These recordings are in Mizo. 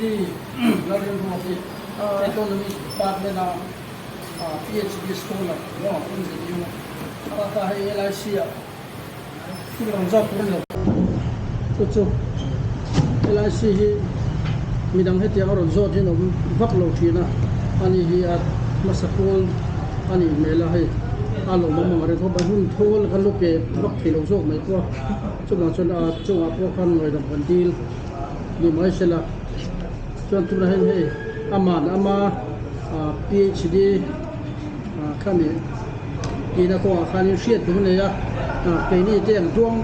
Lalrinruat hi Economics Department a PhD scholar maw MZU bakah hei LIC ah thil rawn zawk tur a ni lo. Chu chu LIC hi midang hetiang a rawn zawt hian a awm vak lo thin a, ani hi a hmasa pawl a nih hmel a hei a lawmawm ang reng khawp a, hun thawl kha lu pe vak thei lo zawk mai pawh a, chuvang chuan a chungah pawh khan ngawihdam kan dil ni mai sela chuan tunah hian hei aman ama PhD khami tihna kawngah khanin hriat duh nei a, keini te ang duang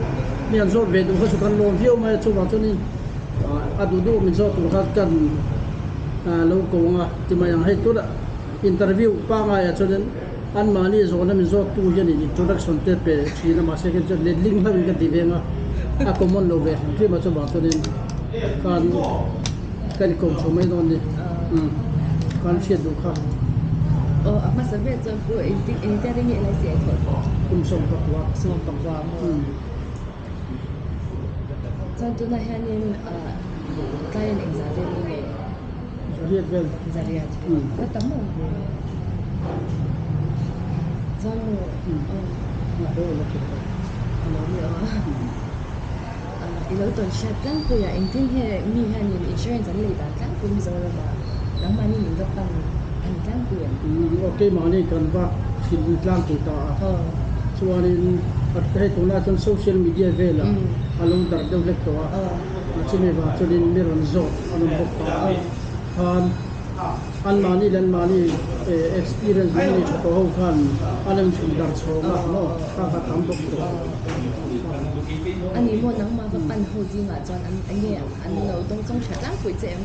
mi an zawt ve duh kha chu kan lawm viau mai a, chuvang chuanin a duh duh min zawt tur kha kan lo ko ang a ti mai ang. Hei tunah interview pangaiah chuanin anmahni zawhna min zawt tu hianin introduction te pe thin a, mahse khin chuan letling hlauhin kan ti ve ang a, a common lo ve hrim hrim a, chuvang chuanin khan kan inkawm chho mai dawn ni kan hriat duh kha. Aw a hmasa ber chuan pu engtin engtia ring nge lai siai thawh tawh? Kum 14. 14 maw? Chuan tunah hianin ah client engzah vel nge nei? Zariat vel. Zariat. A tam ang ve. Chuan maw? A lo ni aw. I lo tawn hriat tlangpui a, engtin nge mi hianin insurance an lei dan tlangpui Mizorama nangmahni min va pan a ni tlangpui em? Aw keimahni kan va hrilh tlangpui ta a, chuanin hei tunah chuan social media velah a lo darh deuh hlek tawh a, chumi vang chuanin mi rawn zawt an awm bawk ta a, khan anmahni leh anmahni experience an nei tha tawh ho khan an rawn hrilh darh chhawng a maw kha kha tam bawk tawh. A ni maw nangmah va pan ho zingah chuan an enge an lo dawngsawng tha tlangpui che em?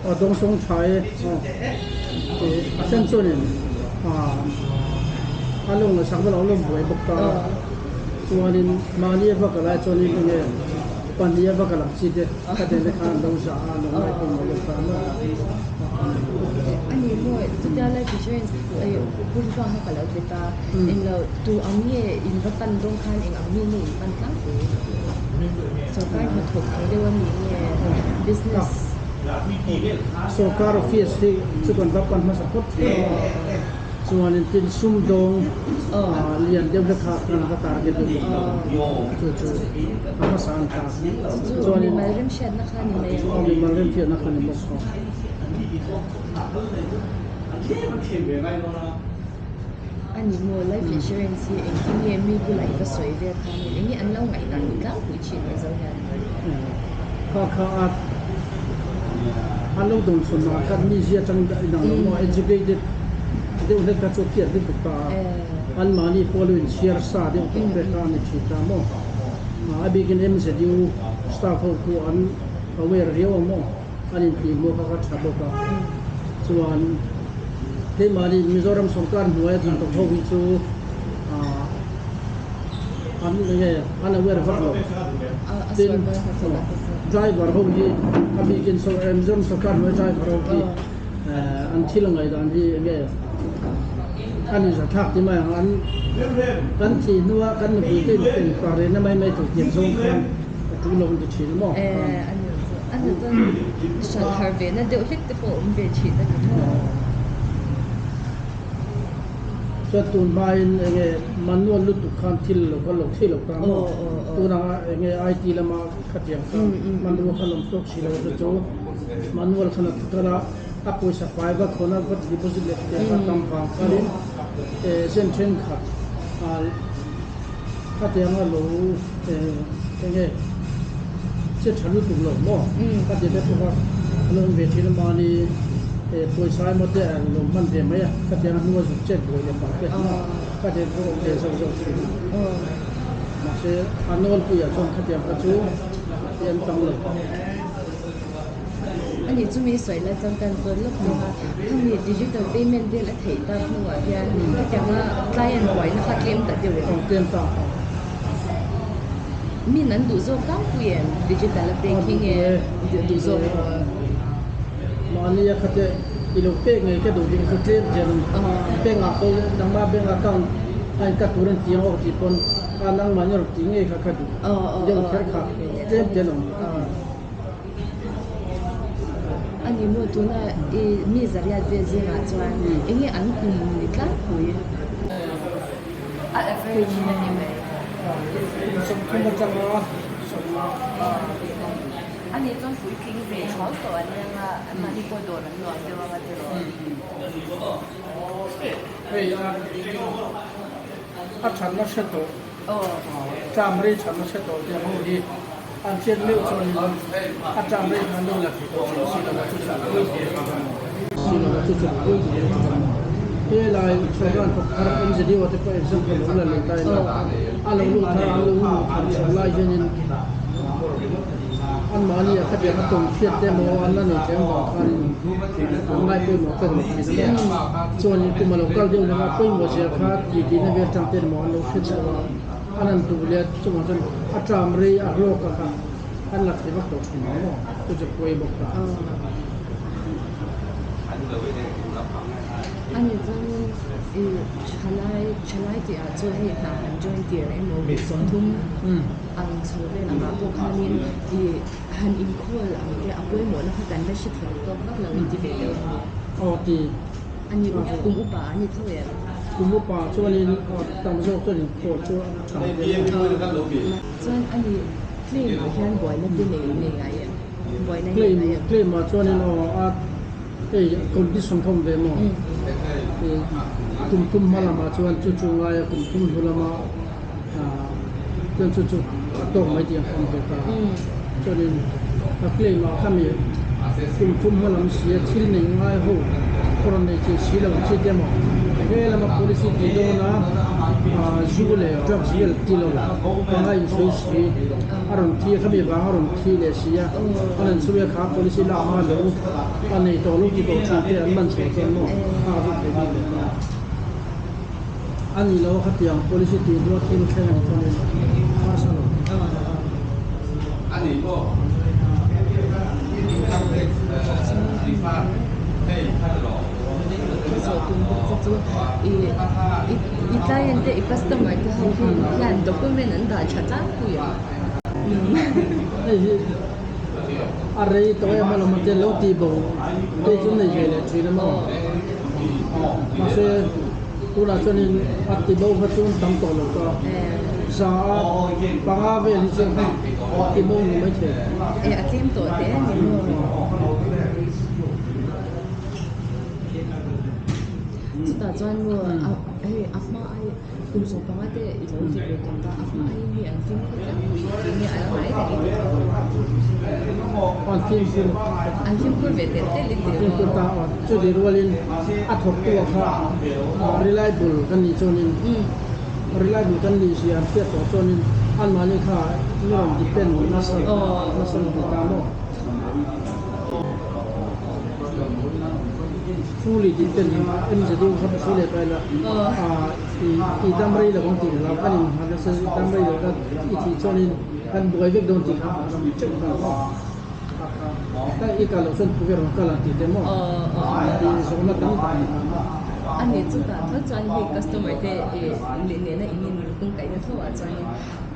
Aw dawngsawng tha e aw a then chuanin a lo ngaihsak vek lo a lo buai bawk ta a chuanin mahni a va kal ai chuanin enge pahnih a va kal ang chi te ka te te khan an lo zah a an lo ngaipawimawh deuh ta maw. A ni maw chutia life insurance pu hruang kha ka lo ti ta. Englo tu ang nge in va pan dawn khan eng ang mi nge in pan tlangpui? Sorkar hnathawk ang deuh a mi nge business? Sorkar office hi chu kan va pan hmasa phawt thin a, chuanin tin sumdawng lian deuh hlek kha kan va target deuh bawk a, chu chu a hmasa an ta. Chu chu mimal remhriatna kha ni mai ang. Mimal remhriatna kha ni bawk. A ni maw, life insurance hi engtin nge mi bulah i va sawi vel kha nge, enge an lo ngaihdan ni tlangpui thin Mizo hian? Kha kha a an lo dawn chhawn ah khan mi zia atang inang lo maw, educated deuh hlek kha chu a kiat lutuk ta a, anmahni pawh lo inchhiar sa deuh tawh te kha a ni thin ta maw, a bikin MZU staff ho khu an aware riau ang maw. An intihhmuh kha ka tha bawk a, chuan keimahni Mizoram sawrkar hnuaia hnathawk ho hi chu an enge an aware vak lo. Tin, driver ho hi a bikin Mizoram sawrkar hnuaia driver ho hi an thil ngaihdan hi enge an inzathlak ti mai ang, an kan thih hnua kan nupui te inpeng mai mai tur tiang zawng khan a tul lo an ti thin maw? A hnu chuan hran har ve na deuh hlek te pawh a awm ve thin a ni maw? Chuan tun hmain enge manual lutuk khan thil lo kal lo thei lo ta maw? Tunah enge IT lama khatiang kha manual khan awm tawk si lo chu chu manual khan a kal a, a pawisa fai va khawn a va deposit leh khatiang kha tam vang khanin agent thenkhat khatiang a lo enge che tha lutuk lo maw ka ti te pawh kha a lo awm ve thin a mahni pawisa emaw te an lo hman ve mai a khatiang a hnunga zuk chet buai leh pah te maw khatiang pawh a awm ve zauh zauh thin a mahse a nawlpuiah chuan khatiang kha chu an tam lo. A nih chu mi sawi la chuan kan zawn lawk dawn a, khami digital payment vel a theih tak hnuah hian hetianga client buaina kha tlem ta deuh em? Aw tlem ta. Min an duh zawk tlangpui em digital a pek hi nge duh zawk maw? Mahni a khate i lo pek ngei ka duh ding chu tlem chen bank ah pawh nangma bank account a in cut tur an ti ang aw tih pawn a nangmahni rawh tih ngei kha ka duh deuh kher kha tlem chen awm. A ni maw tuna i mi zariat vel zingah chuan eng nge an kum ni tlangpui? A average in a ni mai. Kum 30 atanga 50. A nih chuan puitling ve chhuau tawh an nia nga, anmahni pawh dawr an nuam deuh anga tiraw? Hei a thatna hre tawh, term rei thatna hre tawh te ho hi an chet meuh chuanin a term rei khan lo la thei tawh thin si lo a, chu chu pawi hle a ni. Si lo a, chu chu pawi hle a ni. Helai Chhawrhan thawk thar MZU te pawh example lo la leh ta ila, a lo lut thar a, an lo lut thar chhoh lai hianin Anmahni a khatiang a tawng hriat te emaw an la nei tlem vang khanin an ngai pawimawh tawk lo thin a ni. Chuanin kum a lo kal deuh leh a pawimawh zia kha ti tihna vel tang ten emaw an lo hre chho a, an han duh leh chungah chuan a tram rei a hlawk a kha an la thei vak tawh thin ang maw chu chu pawi bawk ta. Ani chuanin i thalai thalai tih ah chuan hei hna han join tir emaw 30 Ang chho vel angah pawh khanin i han inkhawl ang te a pawimawhna kha kan la hre thiam tawk vak lo inti ve deuh a ni. Aw ti. A ni kum upa a ni tho em? Kum upa chuanin tam zawk chuan inkhawl chu a tha ve a. Chuan a ni claim ah hian buaina te nei nei ngai em? Buaina nei ngai em? Claim ah chuanin aw a hei condition kha awm ve maw? Kum thum hma lamah chuan chu chu ngaia kum thum hnu lama chuan chu chu a tawk mai tih ang kha awm ve ta. Chuanin a claim ah khami kum thum hma lam si a thil nei ngai ho a rawn nei thei si lo chi te emaw he lama policy tih dawn a zu leh drugs vel ti lo panga insawi si a rawn thi a khami vang a rawn thi leh si a a rawn sawi a kha policy lak hma lo a nei tawh lo ti tawh thin te an man chhuah chuan maw a zu thei bik leh ta. A ni lo khatiang policy tih hnu a thil thleng a ni chuan in harsa lo. I client te i customer te ho hian document an dah tha tlangpui a. Hei hi a rei tawh em alawm a tia lo tih bo te chu nei ve leh thin a maw. Mahse tunah chuanin a ti bo kha chu an tam tawh lo ta. Za a panga vel hi chu a ti bo ni maithei. E a tlem tawh teh a ni maw? Chutah chuan maw hei a hma ai kum 15 te i lo ti ve tawh ta a hma aiin mi an fimkhur tlangpui tih nge a la ngai reng i ti tho. An fimkhur. An fimkhur ve tel tel i ti maw? Fimkhur ta a chuti rualin a thawktu a kha reliable kan nih chuanin reliable kan nih zia an hriat tawh chuanin anmahni kha mi rawn depend nasa nasa lutuk ta maw? Fully tih ten MZU kha ka sawi leh ta ila i dam rei lo ang tih hlau kan innghat nasa i dam rei lo kha i thih chuanin kan buai vek dawn tih kha a ram teuh ta maw ka i kal loh chuan tu ber rawn kal ang tih te maw tih zawhna tam tak a ni ta. A ni chutah tho chuan hei customer te nena in inkungkaihna tho ah chuanin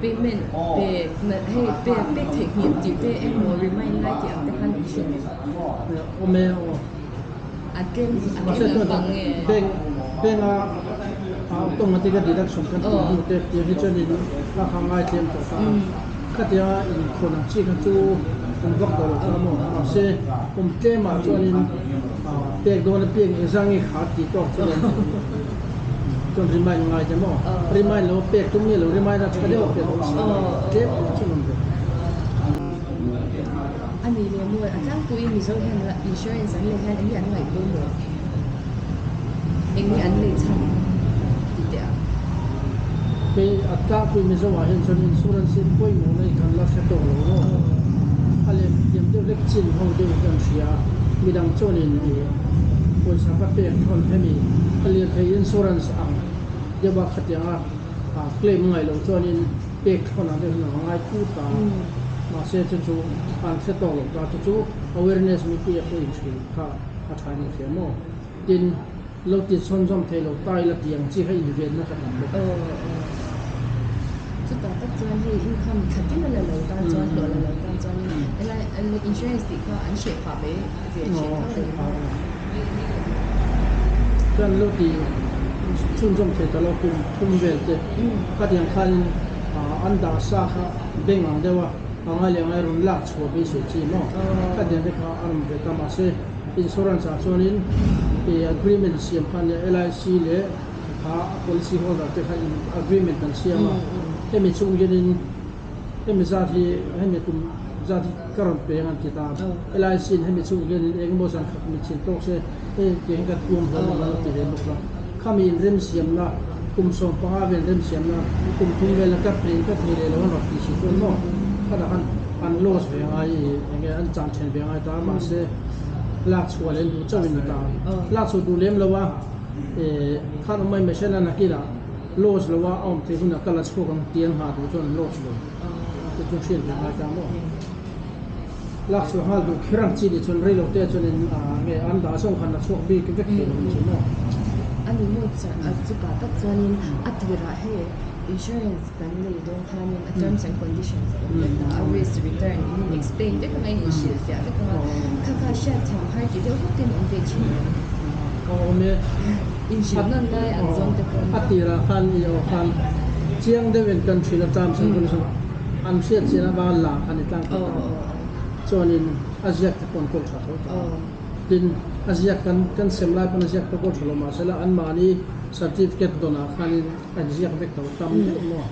Payment pe hei pe pek theih nghilh tih te emaw remind lai tih ang te khan an hre em? Awm e aw. A tlem a tlem lampang nge? Bank bank a automatic a deduction kan tih hnu te tiang hi chuan in a kha ngai tlem tawh ta a. Khatianga inkhawn ang chi kha chu awm vak tawh lo kha maw? Mahse kum tlemah chuanin pek dawn apiang engzah nge kha tih tawk chu chuan remind ngai te maw? Remind lo pek tum nge lo remind a tha deuh a pek awm si lo tlem chu an awm ve. A ni leh maw a tlangpui Mizo hian insurance an lei hian eng nge an ngaih pawimawh? Eng nge an lei chhan ti teh a? Kei a tlangpui Mizo ah hian chuan insurance hi pawimawh na i kan la hre tawk lo maw? A lem thiam deuh hlek chin ho deuh hi kan hria a, midang chuanin i pawisa ka pek thawn hemi a lirthei insurance ang deuh a khatianga claim ngaih loh chuanin pek thawn ang deuh hian a ngai put a, mahse chu chu an hre tawk lo ta chu chu awareness mipui a pawh inhrilh kha a tha in hria maw? Tin, lo ti chhawnzawm thei lo ta ila tih ang chi kha invenna kha tam bawk. Aw aw. Chutah tak chuan hei income thla tin a la lo tan chuan hlawh la lo tan chuanin helai insurance tih kha an hreh phah mai ve thin tho a ni maw? Chuan lo ti chhunzawm thei ta lo kum thum vel te khatiang khanin an dah sa kha bank ang deuh a a ngai leh ngai rawn lak chhuah beisei chi maw? Khatiang te kha a rawn ve ta mahse insurance ah chuanin agreement siam kha nia LIC leh Kha a policy holder te kha in agreement an siam a, hemi chung hianin hemi zat hi hemi kum zat hi ka rawn peng an ti ta. LIC in hemi chung hianin eng emaw zan khat mi chin tawk se hei tiang hi kan tuam hlawm ang an lo ti ve bawk a. Khami in remsiamna kum 15 vel remsiamna kum thum vela ka thei ka thei leh lo an rawn ti si chuan maw khatah khan an loss ve ngai i enge an chan then ve ngai ta mahse lak chhuah leh an duh chauhin a ta. Lak chhuah duh lem lo a. Khan awm mai Messiah nakinah loss lo a awm theih hunah ka la chhuak ang tih an nghah duh chuan an loss lo te chu hriat ve ngai ta maw? Lak chhuah nghal duh kher ang chi nih chuan rei lo te chuanin nge an dah zawng khan la chhuak bik vek thei lo ang chu maw? A ni maw chutah tak chuanin a tirah hei insurance kan nei dawn khanin a terms and conditions a awm vek ta a, risk return in in explain vek anga in inhrilhfiah vek anga kha kha hriatthiam har ti deuh hlawk ten awm ve thin em? Ka awm e. Inhrilh nawn lai an zawng te pawh. A tirah khan i aw khan chiang deuhin kan hrilh a terms and conditions an hriat chian avanga la khan i tlang ta ta. Chuanin a ziak te pawh an kawl tha tho ta. Tin, a ziak kan kan sem lai pawn a ziak te kawl tha lo mahsela anmahni certificate dawnah khanin An ziak vek tho tam deuh maw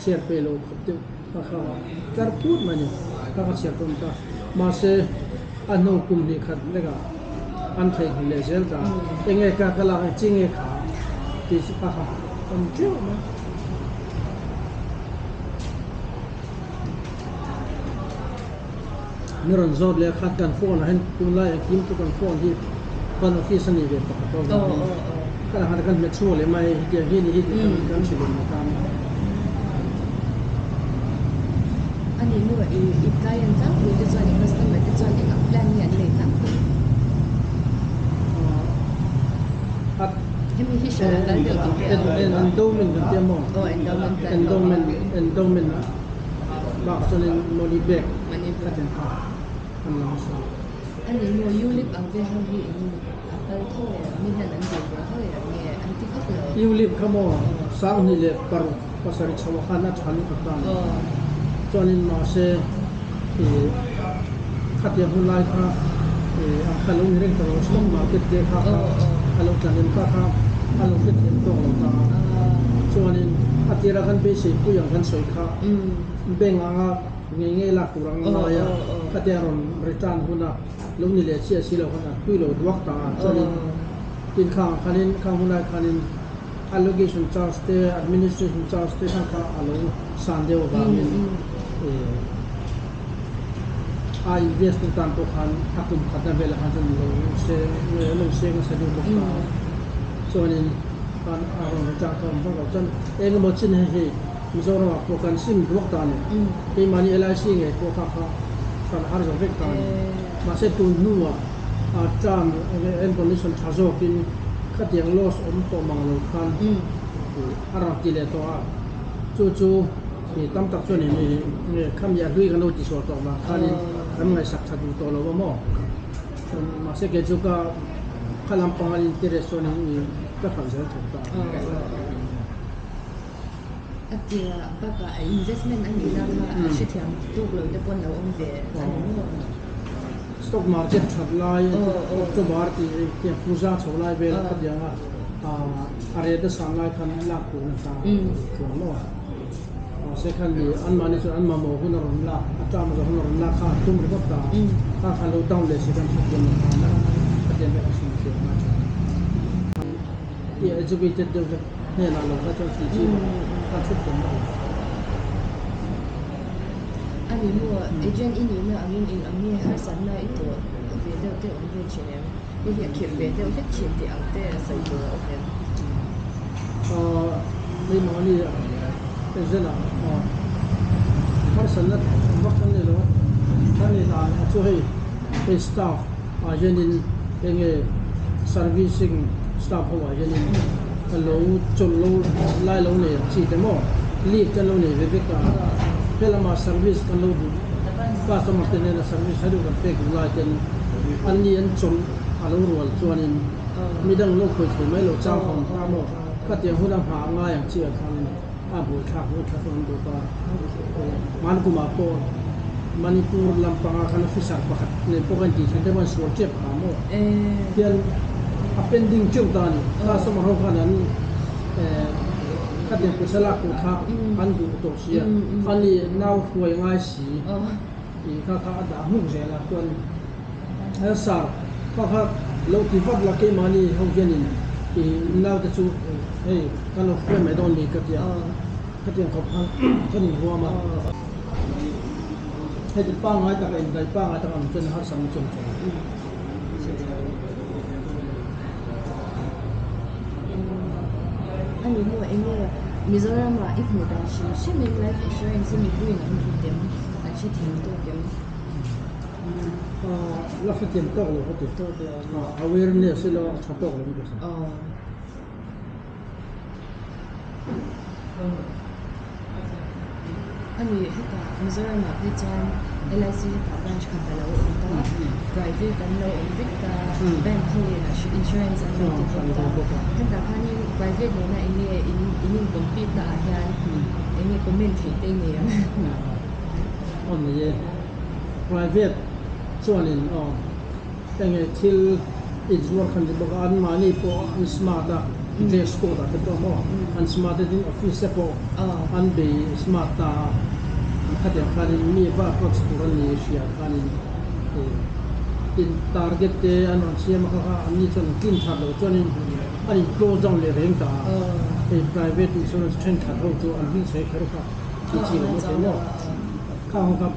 chhiar pe lo khawp deuh kha kha tlar phut mai ni kha ka chhiar tawn ta mahse a hnu kum hnih khat vekah an theihnghilh leh zel ta enge ka ka lak ang chi nge kha tih chu kha kha tam teuh mai. Mi rawn zawt leh khat kan phone ah hian tunlai ah kim chu kan phone hi kan office a nih ve pakhat aw vangin kan han kan hmet chhuak leh mai hetiang hi a ni hi tih kan kan hrilh leh mai ta a ni. A nih maw i i client tlangpui te chuan i customer te chuan eng ang plan nge an nei tlangpui? Hemi hi hrilh a kal deuh tih te a awm. Endowment kan tia maw? Aw endowment plan. Endowment endowment a. Bak chuanin money bag a tel kha an la hmasa. A ni maw ULIP ang ve ho hi in a kal tho em? Mi hian an duh ve tho em nge an ti vak lo? ULIP kha maw 2006 pasarih chho ah khan a tha lutuk ta a ni. Chuanin mahse ih khatiang hun lai kha ih ang kha lo ni reng ta lo stock market te kha kha a lo tla hnem ta kha a lo hrethiam tawk lo ta a. Chuanin a tira kan beisei pui ang kan sawi kha bank anga ngei ngei lak tur ang ngai a, khatia rawn return huna lo ni leh chiah si lo khan a tui lo duak ta a. Chuanin tin khang khanin khang hunlai khanin allocation charge te administration charge te khan kha a lo san deuh avangin a invest tu tan pawh khan a kum khatna velah khan chuan lo lo seng nasa deuh bawk ta a. Chuanin khan a rawn return kha a awm vak lo. Chuan eng emaw chin hei hei Mizoram ah pawh kan sim duak ta a ni. Keimahni LIC ngei pawh kha kha kan har zo vek ta a ni. Mahse tun hnuah term and condition tha zawkin khatiang loss awm tawh mang lo khan a rawn ti leh tawh a. Chu chu tam tak chuan khami a hlui kan lo tisual tawh vang khanin kan ngaihsak tha duh tawh lo a maw. Mahse kei chu ka kha lampanga interest chuanin ka hralh zel tho ta a. A tirah bakah a investment a nihna kha a hrethiam tuk lo te pawn lo awm ve a ni maw? Stock market that lai October tih tiang puja chho lai vel khatiang a a rate a san lai khan lak tur a ni ta chuang lo a. Mahse khan mi anmahni chuan an mamawh hun a rawn lak a term zawh hun a rawn lak kha an tum ringawt ta a, kha khan lo down leh si khan hrethiam lo ta a, khatiang te kha sim thiam a tha. I educated deuh hlek hnenah lo kha chuan tih chi kha thut thiam lo. A ni maw, agent i nihna angin eng ang nge harsatna i tawh ve deuh te awm ve thin em? Hei hi a khirh ve deuh hlek thin tih ang te sawi tur a awm em? Hei mahni agent ah harsatna vak kan nei lo a, kan nei dan chu hei hei staff ah hianin enge servicing staff ho ah hianin a lo chawlh lo lai lo nei ang chi te maw? Leave te an lo nei ve vek a, helamah service kan lo duh customer te nena service hei deuh kan pek duh lai ten an ni an chawm a lo rual chuanin midang lo khawi thei mai lo chang hawm ta maw ka tiang huna nghah ngai ang chiah khan a buaithlak buaithlak chu an duh ta. Hmankumah pawh Manipur lampangah khan officer pakhat nen pawh khan intih theih deuh a insual tep kha maw hian a pending teuh ta a ni. Customer ho khan an khatiang pawisa lak tur kha an duh tawh si a, ani nau hruai ngai si tih kha kha a dah hmuk zel a chuan sir kha kha lo ti vat la keimahni ho hianin i naute chu hei kan lo hruai mai dawn ni ka ti a. Khatiang khawp khan kan inhuam a, heti pangngai taka indaih pangngai taka awm chuan harsatna chu a awm tawh lo. A ni maw eng nge Mizoram ah i hmuh dan hrim hrim in life insurance hi mipuiin an hmu em an hrethiam tawk em? La hrethiam tawk lo ka ti. Awareness ila a tha tawk lo ka ti. A ni, hetah Mizoramah phei chuan LIC hetah branch khat a lo awm ta, private an lo awm vek ta, bank ho in insurance an lo ti bawk ta. Hetah khanin private nena eng nge in in in compete na ah hian eng nge comment theih te nei ang? Aw ni e, private chuanin aw. Enge thil inzuar khan ni bawk a, anmahni pawh an smart a, dress code ah te pawh maw an smart a, tin office te pawh an bei smart ta a, an khatiang khanin mi va approach tur an ni hria khanin tin target te an rawn siam a kha kha anni chuan an tlin that loh chuanin an in close down leh reng ta a, hei private insurance thenkhat ho chu an hming sawi kher kha tih chi lo maithei maw khang ho kha.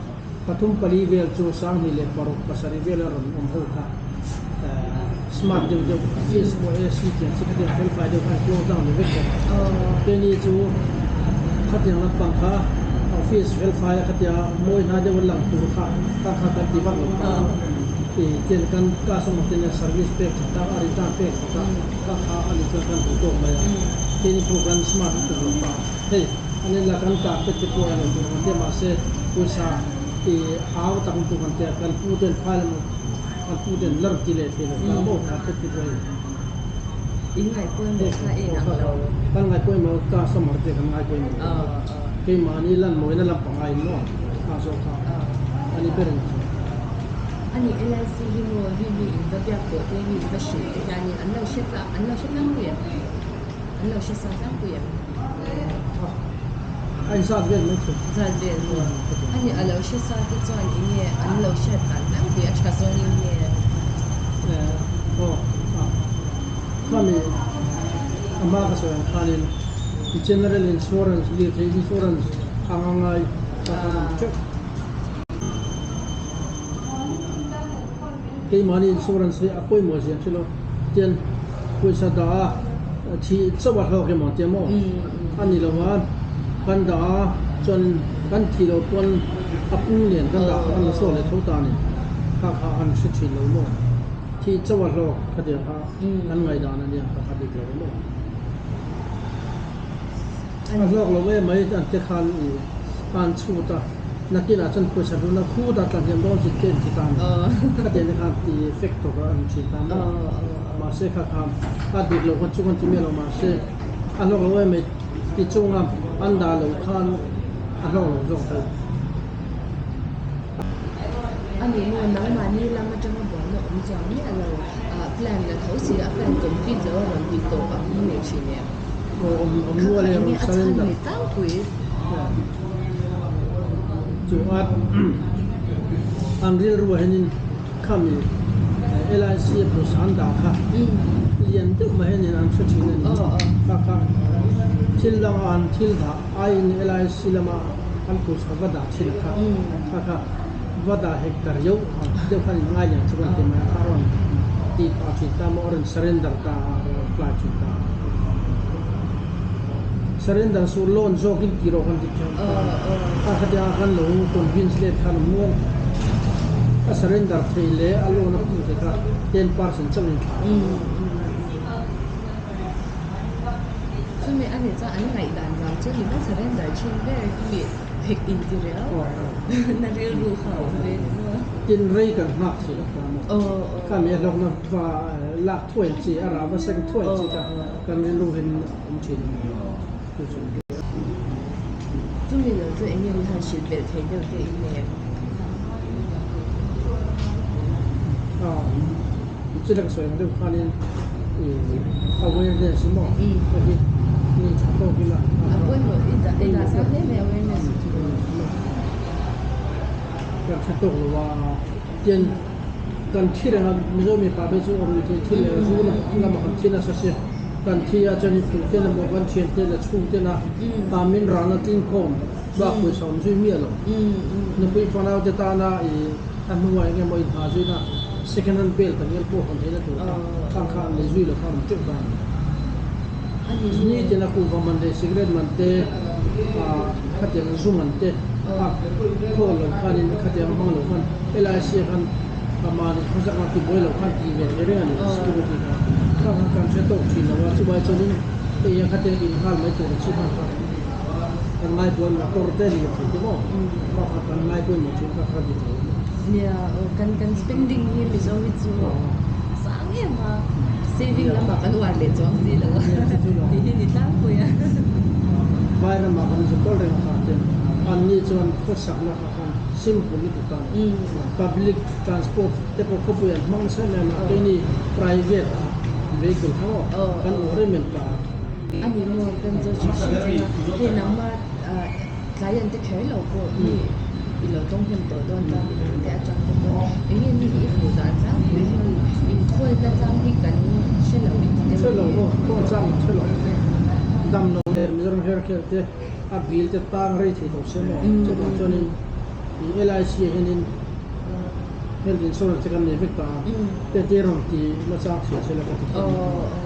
Pathum pali vel chu 2006 pasarih vel a rawn awm ho kha smart deuh deuh office pawh AC tiang chi khatiang fel fai deuh khan close down ni vek bawk a. Keini chu khatiang lampang kha office fel fai a khatia mawi hnai deuh a lang tur kha kha kha kan ti vak lo kha i tian kan customer te nen service pek tha tak a return pek tha tak kha kha a ni chuan kan duh tawk mai a. Keini pawh kan smart lutuk lo kha hei An in la kan carpet te pawh a lo tur kan tia mahse pawisa i au tak lutuk kan tia kan pu ten phai emaw kan pu ten lar ti leh thei lo ta maw carpet te pawh hei. In ngaih pawimawh kha i inang lo. Kan ngaih pawimawh customer te kan ngai pawimawh lo. Keimahni lan mawina lampang aiin maw kha zawk kha a ni ber in chu. Ani LIC hi maw hei mi in va biak pawh te mi in va hrilh te hianin an lo hre tlang an lo hre tlangpui em? An lo hre sa tlangpui em? A inzat vel mai thei. Zat vel maw? A ni, a lo hre sa te chuan eng nge an lo hriat dan tlangpui a tha zawngin nge? Aw, khami a hma ka sawi ang khanin General Insurance, lirthei insurance ang a ngai ka khan awm teuh. Keimahni insurance hi a pawimawh zia thil a, tian pawisa dah a thih chauh a hlawk emaw tia maw a ni lo a, kan dah a chuan kan thih loh pawn a pung nen kan dah kan la chhuak leh tho ta a ni, kha kha an hre thin lo maw, thih chauh a hlawk khatiang kha kan ngaihdan a nia kha kha dik lo maw. A hlawk lo em mai an te khan i an chhut a, nakinah chuan pawisa hluna khut a tla hniam dawn chin te an ti ta a ni. Khatiang te khan ti effect tawk a an thin ta maw. Mahse kha kha a dik lo khan chu kan ti miah lo mahse a hlawk lo em mai ti chunga an dah loh khan a hlawk lo zawk tho. A nih maw nangmahni lam atanga buaina awm chuang miah lo plan la tho si a plan complete lo a rawn ti tawp ang hi nei thin em? Kha kha enge a chhan ni tlangpui? Chu a an rilru ah hianin khami LIC a pawisa an dah kha lian deuh mai hianin an hre thin a ni kha kha thil danga an thil dah aiin LIC lama an pawisa va dah thin kha kha kha va dah hek ta riau ang deuh khan in ngai lian chu kan ti mai a kha a rawn tih phah thin ta maw a rawn surrender ta a a rawn apply thin ta a surrender suh loan zawk in tih rawh kan ti thiam ta a khatia kan lo convince let khan awm nual a surrender theih leh a loan a phu theih kha 10% chauh in thlah Chumi a ni chuan an ngaihdan vang. chuan i va surrender thin ber mi hek inti riau na rilru kha a awm ve ni maw. Tin rei kan nghak thei lo ta maw. Kha mi a hlawkna va lak thuai chi a rah va seng thuai chi kha kan rilru hian a awm thin a ni. Chu chu. Chumi lo chu eng nge min han hrilh belh thei deuh te in nei em? Chilak sawi ang deuh khanin awareness maw hei hi ni tha tawk ila. A pawimawh i dah i dah sang hle mai awareness chu. Kan hre tawk lo a tian kan thi reng a Mizo mipa phei chu awm thei thil leh zu lama kan thi nasa si kan thi a chuan in ten emaw kan thian ten a chhung ten a min ralna tlingkhawm bak pawisa awm zui miah lo. Nupui fanau te tana i a hnungah eng emaw inha zuina second hand belt ang hian pawh hawn theihna tur kha khang kha an nei zui lo kha an teuh ta a ni. Nitin a kuhva man leh cigarette man te khatiang zu man te a khawl lo khanin khatiang a hmang lo khan LIC ah khan mahni khawsak a tibuai lo khan ti ve thei reng a ni security kha. Khang kha kan hre tawk thin lo a chuvai chuanin hei a khatiang inghal mai tur chi khan kha Kan ngai pawimawh kawr te ni thei te maw? Bakah kan ngai pawimawh thin kha kha dik lo a ni. Nia, kan kan spending hi Mizo hi chu a sang em a, saving lamah kan uar leh chuang si lo a, tih hi ni tlangpui a. Vai ramah kan zu kal reng a kha ten anni chuan khawsakna kha khan simple lutuk a ni. Public transport te pawh khawpui an hmang nasa em em a, keini private vehicle kha maw kan uar em em ta a. A ni maw kan zo hrim hrim cheng a, hei nangma tlai an te kher lo pawh mi i lo tawng hnem tawh dawn ta mi dang te atang te pawh eng nge mi hi i hmuh dan tlangpui hi inkawlna tlang hi kan hre lo i ti deuh Hre lo maw khaw chang hre lo dam lo leh Mizoram her kher te a bill te tang rei thei tawh se maw chuvang chuanin LIC ah hianin health insurance te kan nei vek ta a te te rawn ti nachang thei se la ka ti khawp mai.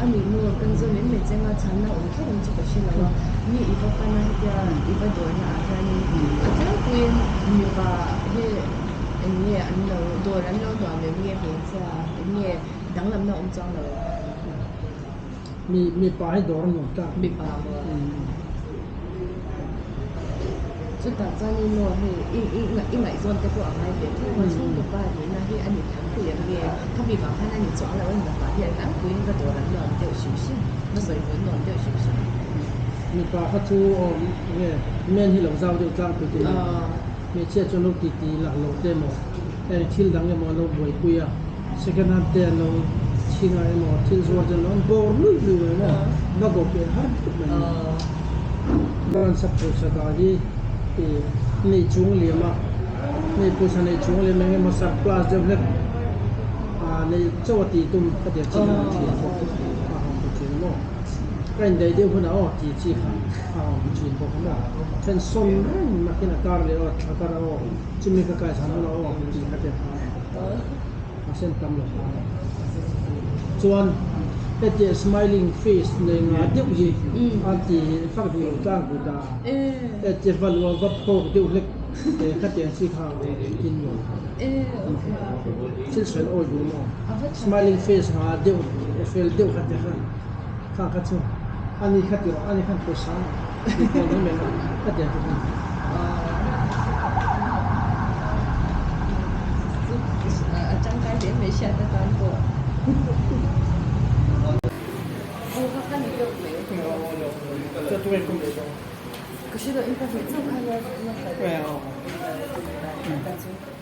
A nih maw kan zawm em mai cheng a chhanna awm kher ang chu ka hre lo a, mi i va pan a hetia i va dawrna ah hianin a tlangpuiin mipa hi eng nge an lo dawr an lo nuam em nge hmeichhia eng nge danglamna awm chuang lo em? Mi mipa hi dawr a nuam tlak. Mipa maw? Chutah chuanin maw hei i i i ngaihzawn te pawh a ngai ve tho a, chhungkaw pa nihna hi a ni tlangpui ang nge khami vang khan a ni chuang lo a ni mipa hi a tlangpuiin va dawr an nuam deuh hrim hrim, va sawi hmuh nuam deuh hrim hrim. Mipa kha chu aw nge men hi lo zau deuh tlangpui te hi hmeichhia chuan lo titi lak lo te emaw heng thil dang emaw an lo buaipui a, second hand te an lo chhing a emaw thil zuar te an lo an bawr luih luih mai maw va go pian har khawp mai ni. Chuan sak pawisa dah hi ih nei chung liam a nei pawisa nei chung liam eng emaw surplus deuh hlek ah nei chauh a tih tum ka tia chi kha an thian bawk a hawng ta thin maw ka indaih deuh hunah aw tih chi kha a hawng ta thin bawk a maw then sawn reng nakin a kar leh aw thla kar a aw chumi ka kai chhan hunah aw tih ka tia kha a sen tam lo chuan hetiang smiling face nei nga deuh hi a ti fak duh lo tlangpui ta heti va luah va phawk deuh hlek khatiang chi kha tin nuam thil sawi awi duh maw smiling face nga deuh fel deuh kha ti khan khang kha chu ani kha ti rawh ani khan pawisa ti pawh mai mai a khatiang te khan. A tangkai hle mai hriat atan pawh. Aw ka kha ni deuh mai. Ka hre deuh in pahnih chauh kha la la kal.